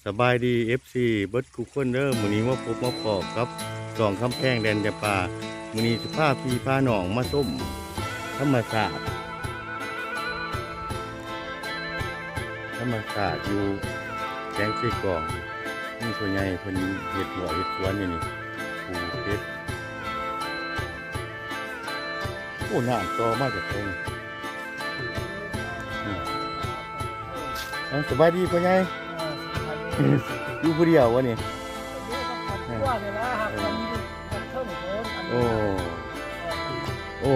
ສະບາຍດີ ເອັຟຊີ ເບິດທຸກຄົນເດີ. ມື້ນີ້ມາພົບມາພໍ້ກັບຊ່ອງຄຳແພງແດນຈຳປາ. ມື້ນີ້ຊິພາພີ່ພານ້ອງມາຊົມທຳມະຊາດ ທຳມະຊາດຢູ່ແຂວງເຊກອງ. ມີພໍ່ໃຫຍ່ເພິ່ນເຮັດຮົ້ວເຮັດສວນຢູ່ນີ້ ປູກເຫັດ. ໂອ້ ນ້ຳຕໍ່ມາຈາກໃສນີ້? ອືມ ເອົ້າ ສະບາຍດີພໍ່ໃຫຍ່. ເອີ ຢູ່ຜູ້ດຽວວະນີ້? ຢູ່ກັບຄອບຄົວນີ້ລະ. ເອີ ໂອ້ ໂອ້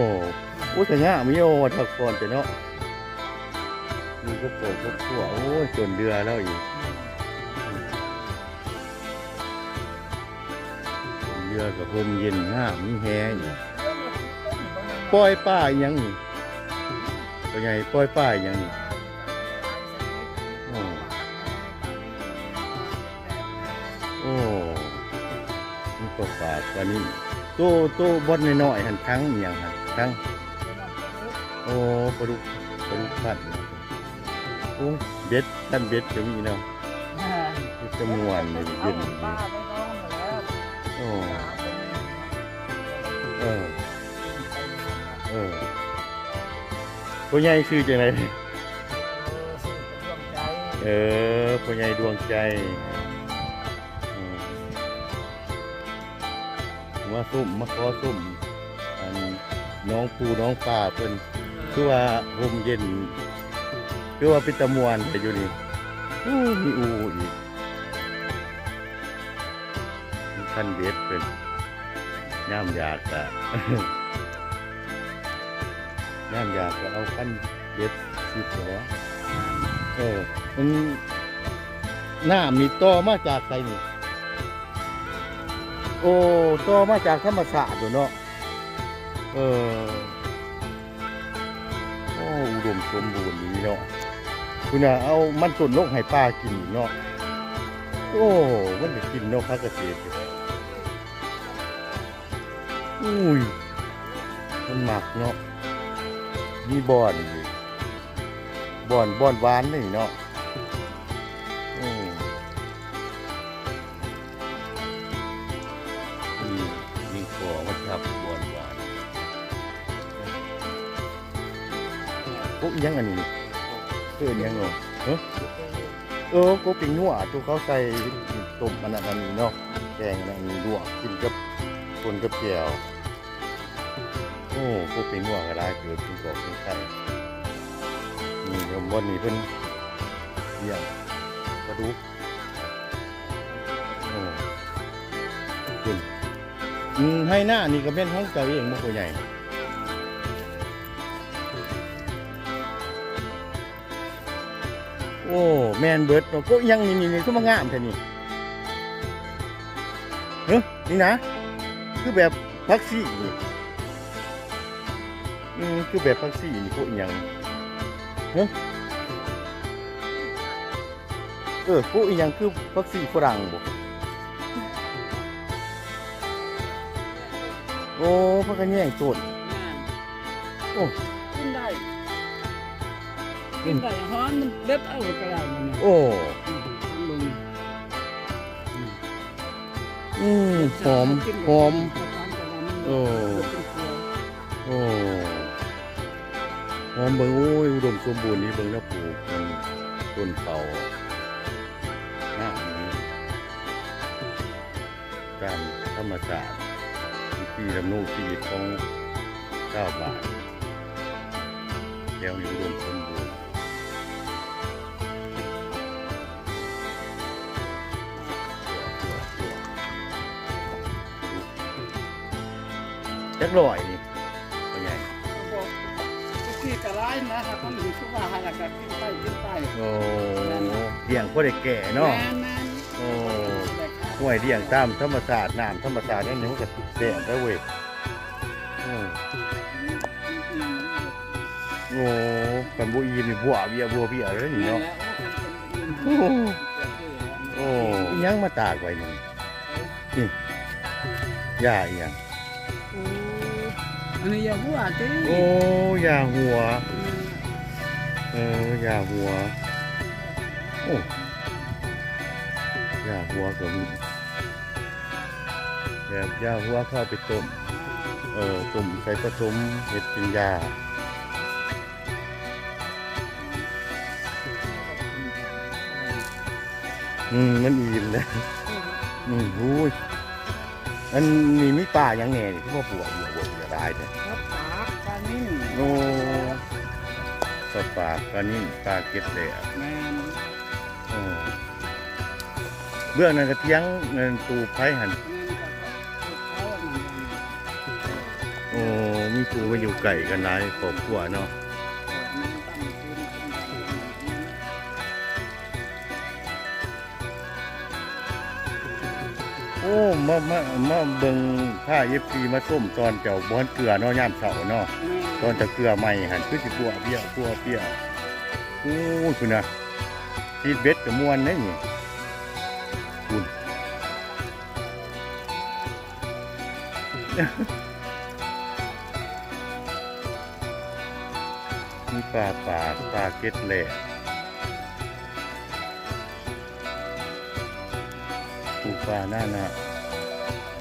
ໂອ້ ສະຫຍາມມີ ໂອ້ ພັກຜ່ອນແຕ່ເນາະ ຢູ່ກັບຄອບຄົວ. ໂອ້ຍ ຈົນເດືອແລ້ວອີກ. ເຮືອກໍຮົ່ມເຢັນງາມມີແຮງ. ປ່ອຍປາອີ່ຫຍັງນີ້? ພໍ່ໃຫຍ່ ປ່ອຍປາອີ່ຫຍັງນີ້? ໂອ້ ໂອ້ ມີປາ ປາ ປານີ້. ໂຕ ໂຕບ່ອນນ້ອຍໆຫັ້ນ ຖັງອີ່ຫຍັງຫັ້ນ? ຖັງ ໂອ້ ປາດຸກ ປາດຸກພັນ. ໂອ້ ເບັດ ຄັນເບັດກໍມີເນາະ. ແມ່ນ ມີແຕ່ມ່ວນຢູ່ ເຢັນຢູ່. ໂອ້ ເອີ ເອີ ພໍ່ໃຫຍ່ຊື່ຈັ່ງໃດ? ເອີ ພໍ່ໃຫຍ່ດວງໃຈ. ເອີ ມາຊົມ ມາຂໍຊົມ ອັນ ນ້ອງປູນ້ອງປາເພິ່ນ ຄືວ່າຮົ່ມເຢັນ ຄືວ່າເປັນຕາມ່ວນແທ້ຢູ່ນີ້. ໂອ້ ມີອູ່ອີກ ມີຄັນເບັດເພິ່ນ. ຍາມຢາກກະ ຍາມຢາກກະເອົາຄັນເບັດຊິບແລ້ວ. ເອີ ມັນ ນ້ຳນີ້ຕໍ່ມາຈາກໃສນີ້? ໂອ້ ຕໍ່ມາຈາກທຳມະຊາດໂດເນາະ. ເອີ ໂອ້ ອຸດົມສົມບູນດີເນາະ. ພຸ້ນນະ ເອົາມັນຕົ້ນລົງໃຫ້ປາກິນເນາະ. ໂອ້ ມັນໄດ້ກິນເນາະ ຜັກກະເສດ. ອຸ້ຍ ມັນມັກເນາະ ມີບ່ອນຢູ່ ບ່ອນ ບ່ອນຫວ່ານນີ້ເນາະ. ອືມ ມີ ມີຂໍມາຈັບບ່ອນຫວ່ານ. ໂອ້ ອີ່ຫຍັງອັນນີ້? ເອີ້ນຫຍັງເນາະ? ຮະ? ເອີ ກົກເປັງນົວ ໂຕເຂົາໃສ່ຕົ້ມອັນນັ້ນອັນນີ້ເນາະ ແກງອັນນັ້ນນີ້ ລວກກິນກັບ ຄົນກັບແຈ່ວ. ໂອ້ ກົກເປັງນົວກໍຫຼາຍເຕີບ ກິນກອກກິນໄຂ່. ນີ້ ບ່ອນນີ້ເພິ່ນລ້ຽງປາດຸກ. ໂອ້ ເພິ່ນ ອືມ ໄຮ່ນານີ້ກໍແມ່ນຂອງເຈົ້າເອງບໍ່ ພໍ່ໃຫຍ່? ໂອ້ ແມ່ນເບິດເນາະ. ກົກອີ່ຫຍັງນີ້ ນີ້ ນີ້ ຄືມາງາມແທ້ນີ້? ຫຶ ນີ້ນະ ຄືແບບຜັກຊີນີ້. ອືມ ຄືແບບຜັກຊີນີ້. ກົກອີ່ຫຍັງ? ຫຶ ເອີ ກົກອີ່ຫຍັງ ຄືຜັກຊີຝຣັ່ງບໍ? ໂອ້ ຜັກຂະແຍງຕົ້ນ. ແມ່ນ. ໂອ້ ກິນໄດ້ ກິນໄດ້ ຫອມ ມັນເດັດເອົາກໍໄດ້ນະ. ໂອ້ ອືມ ຫອມ ຫອມ. ໂອ້ ໂອ້ ຫອມເບິ່ງ. ໂອ້ຍ ອຸດົມສົມບູນນີ້ ເບິ່ງແລ້ວປູກມັນຕົ້ນເຂົ້າງາມ. ຕາມທຳມະຊາດ ວິຖີດຳລົງຊີວິດຂອງຊາວບ້ານແຖວນີ້ອຸດົມສົມບູນ. ຈັກຮ້ອຍນີ້ ພໍ່ໃຫຍ່? ບໍ່ ທີ່ກະຫຼາຍນະ ຖ້າມັນຢູ່ຄືວ່າຫັ້ນລະກະກິນໄປ ກິນໄປ. ໂອ້ ລ້ຽງພໍໄດ້ແກ່ເນາະ. ແມ່ນໆ. ໂອ້ ຫ້ວຍ ລ້ຽງຕາມທຳມະຊາດ ນ້ຳທຳມະຊາດ ແນວນີ້ມັນກະແຊບໄດ໋ເວີຍ. ໂອ້ ໂອ້ ຄັນບໍ່ອີ່ມນີ້ບົວເບ້ຍບົວເບ້ຍເລີຍນີ້ເນາະ. ໂອ້ ໂອ້ ອີ່ຫຍັງມາຕາກໄວ້ນີ້? ນີ້ ຢາອີ່ຫຍັງ? ໂອ້ ອັນນີ້ຢາຫົວຕິ? ໂອ້ ຢາຫົວ. ອືມ ເອີ ຢາຫົວ. ໂອ້ ຢາຫົວກໍມີ ແບບຢາຫົວເຂົາເອົາໄປຕົ້ມ ເອີ ຕົ້ມໃສ່ປະສົມເຮັດເປັນຢາ. ອືມ ມັນອີ່ມເດ້. ອືມ ໂອ້ຍ ອັນນີ້ມີປາຫຍັງແດ່ນີ້ ຄືວ່າບົວ ບົວ ບົວຫຼາຍແທ້? ປາປາກ ປານິນ. ໂອ້ ປາປາກ ປານິນ ປາເກັດແລ້ວ. ແມ່ນ. ໂອ້ ເບື້ອງນັ້ນກະຖຽງ ເອີ ປູກໄຜຫັ້ນ? ແມ່ນ. ໂອ້ ມີຜູ້ມາຢູ່ໃກ້ກັນຫຼາຍຄອບຄົວເນາະ. ໂອ້ ມາ ມາ ມາເບິ່ງ ພາເອັຟຊີມາຊົມຕອນເຈົ້າບໍ່ທັນເກືອເນາະ ຍາມເຊົ້າເນາະ. ແມ່ນ. ຕອນເຈົ້າເກືອໃໝ່ຫັ້ນ ຄືຊິປົວເປຍ ປົວເປຍ. ໂອ້ຍ ພຸ້ນນະ ຕີດເບັດກະມ່ວນເດ້ນີ້. ພຸ້ນ ມີປາປາກ ປາເກັດແລ້ວ. ປູກປ່ານານາ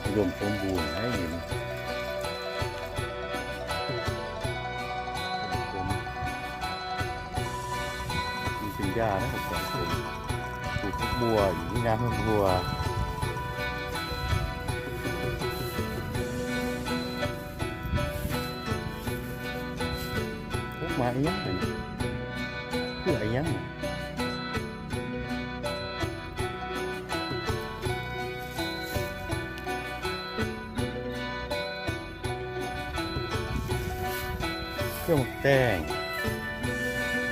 ອຸດົມສົມບູນໃດ໋ຢູ່ນີ້. ມີເປັນຢານະ ປູກຜັກບົວ ມີນ້ຳຜັກບົວ. ໝາກອີ່ຫຍັງ ເພື່ອອີ່ຫຍັງ? ເຄື່ອງໝາກແຕງ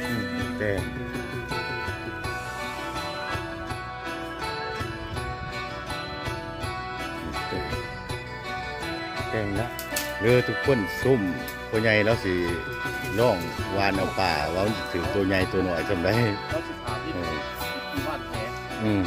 ອືມ ໝາກແຕງ. ແຕ່ງນະ ເດີທຸກຄົນ ຊົມພໍ່ໃຫຍ່ລາວຊິລອງຫວ່ານເອົາປາ ວ່າມັນຊິຖືກໂຕໃຫຍ່ໂຕນ້ອຍສ່ຳໃດ. ເອີ ອືມ.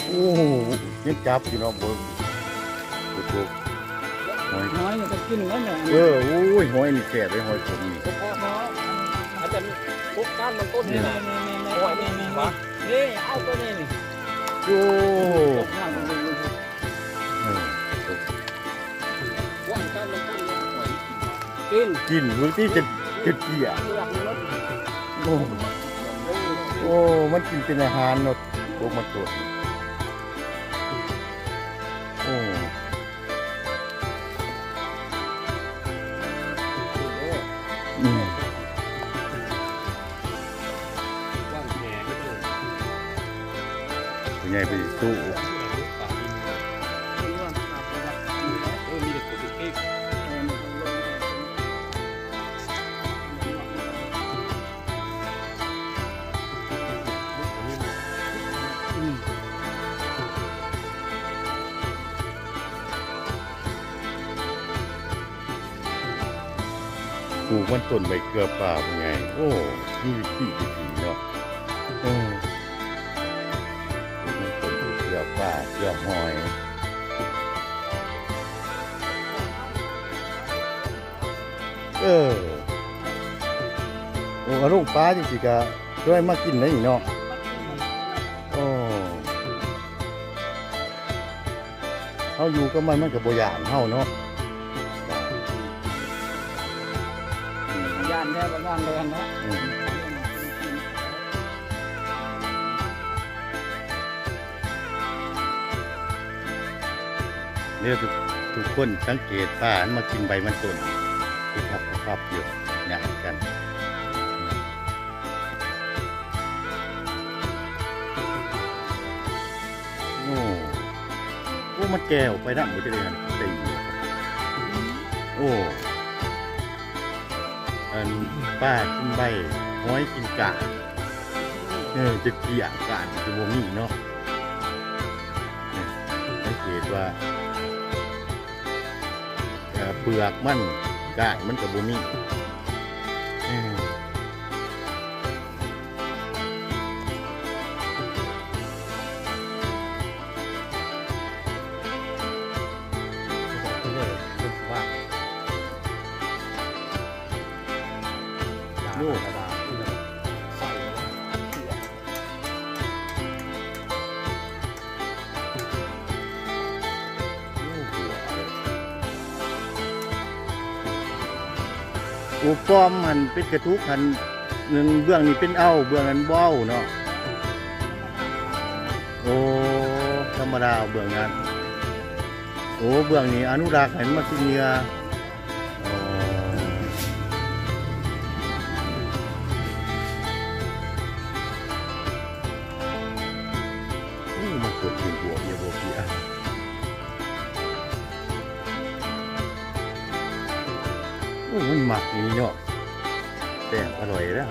ໂອ້ ຍັງຈັບຢູ່ເນາະ ເບິ່ງ ໂອ້ໂຫ ຫອຍ ຫອຍນີ້ກໍກິນແລ້ວແຫຼະ. ເອີ ໂອ້ຍ ຫອຍນີ້ແຊບເດ້ ຫອຍຂົມນີ້ ສະເພາະເນາະ ອາຈານ ກົກກ້ານມັນຕົ້ນນີ້ນະ ແມ່ນໆໆ ຫອຍນີ້ຫວານ ນີ້ ເອົາຕົວນີ້ນີ້ ໂອ້ ກົກກ້ານມັນ ເອີ ກົກ ຫວານກ້ານມັນຕົ້ນນີ້ຫອຍ ກິນ ກິນ ເບິ່ງຕິ ຈະ ຈະເຈ້ຍ ໂອ້ ໂອ້ ມັນກິນເປັນອາຫານເນາະ ພວກມັນໂຕດ ໂອ້ ອືມ. ຜູ້ໃຫຍ່ເພິ່ນຊິສູ້ ປູກມັນຕົ້ນໄວ້ເກືອປາຜູ້ໃຫຍ່ ໂອ້ ມີວິທີ ວິທີເນາະ ເອີ ປູກມັນຕົ້ນໄວ້ເກືອປາ ເກືອຫອຍ ເອີ ໂອ້ ເອົາລົງປາຈັ່ງຊີ້ກະ ຊ່ວຍມາກິນໄດ້ນີ້ເນາະ ໂອ້. ເຮົາຢູ່ກັບມັນ ມັນກໍບໍ່ຢ້ານເຮົາເນາະ ອືມ ຢ້ານແທ້ ບໍ່ຢ້ານເລີຍເນາະ ອືມ ເດີ ທຸກ ທຸກຄົນສັງເກດປາ ມັນມາກິນໃບມັນຕົ້ນ ຄຸບພັບ ຄຸບພັບຢູ່ ຍາດກັນ ອືມ. ໂອ້ ໂອ້ ມັນແກ່ອອກໄປນຳບໍ່ ຈະໄດ້ຫັ້ນ ໄດ້ຢູ່ ໂອ້ ອັນປາກິນໃບ ຫອຍກິນກ້ານ ເອີ ຈະກ້ຽງ ກ້ານຈະບໍ່ມີເນາະ. ເອີ ສັງເກດວ່າ ເອີ ເປືອກມັນ ກ້ານມັນກໍບໍ່ມີ. ເອີ ໂອ້ ໂອ້ ປ້ອມຫັ້ນເປັນກະຕຸກຫັ້ນ ເບື້ອງນີ້ເປັນເອົ້າ ເບື້ອງນັ້ນບໍ່ເອົ້າເນາະ. ໂອ້ ທຳມະດາເບື້ອງນັ້ນ. ໂອ້ ເບື້ອງນີ້ອະນຸລັກໃຫ້ມັນມາກິນເຫຍື່ອ. ອໍ ໂອ້ ມັນກົດກິນພວກເຫຍື່ອພວກເຫຍື່ອ. ໂອ້ ມັນມັກອີ່ຫຼີເນາະ ແປ້ງອະລ່ອຍເດີ້.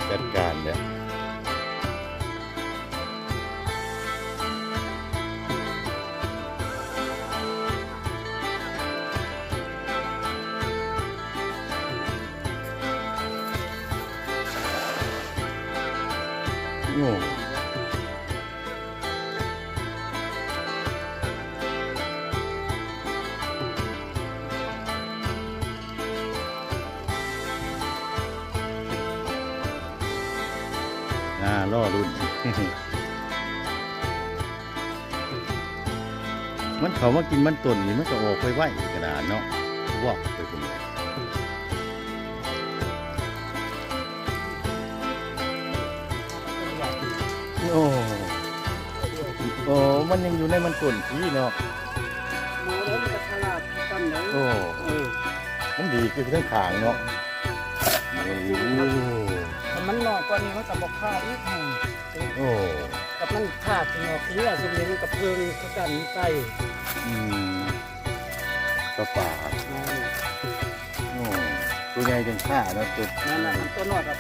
ຈັດການແລ້ວ. ໂອ້ ອ່າ ລໍລຸ້ນ. ມັນເຂົ້າມາກິນມັນຕົ້ນນີ້ ມັນກໍອອກໄວໆ ຂະໜາດເນາະ ວອກໄປພຸ້ນ. ໂອ້ ໂອ້ ມັນຍັງຢູ່ໃນມັນຕົ້ນພີ້ເນາະ. ໂອ້ ມັນກໍສະຫຼາດຄືກັນເດ້. ໂອ້ ເອີ ມັນດີຄືເທິງຂ້າງເນາະ. ໂອ້ ຖ້າມັນນ້ອຍກວ່ານີ້ ມັນກໍບໍ່ຂາດອີກ. ໂອ້ ກັບມັນຂາດເນາະ ເພາະວ່າຊິເປັນກະເພິ່ງຄືກັນໄປ. ອືມ ປາປາ. ແມ່ນ. ໂອ້ ຕົວໃຫຍ່ຈັ່ງຂ້າເນາະ. ຕົວ ນັ້ນນະ ມັນຕົວນ້ອຍກໍ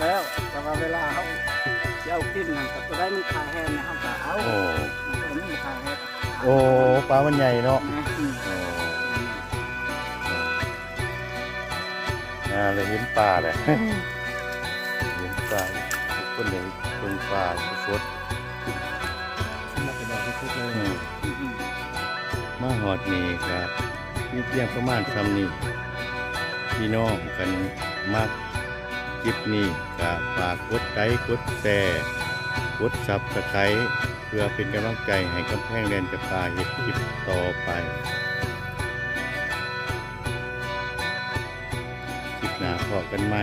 ແລ້ວ ແຕ່ວ່າເວລາເຮົາຊິເອົາກິນນັ້ນ ກໍຕົວໃດມັນຂາແຮງນະ ເຮົາກໍເອົາ. ໂອ້ ມັນຂາແຮງ. ໂອ້ ປາມັນໃຫຍ່ເນາະ. ແມ່ນ. ໂອ້ ອ່າ ໄດ້ເຫັນປາແລ້ວ ເຫັນປາ ທຸກຄົນໄດ້ເບິ່ງປາສົດໆ. ອືມ ມາຮອດນີ້ກະມີພຽງປະມານຊ່ຳນີ້ ພີ່ນ້ອງຄັນມັກຄລິບນີ້ກະຝາກກົດໄລ ກົດແຊ ກົດຊັບສະໄຄຣບ໌ ເພື່ອເປັນກຳລັງໃຈໃຫ້ກຳແພງແລນຈະປາເຮັດຄລິບຕໍ່ໄປ. ຄລິບໜ້າພໍ້ກັນໃໝ່.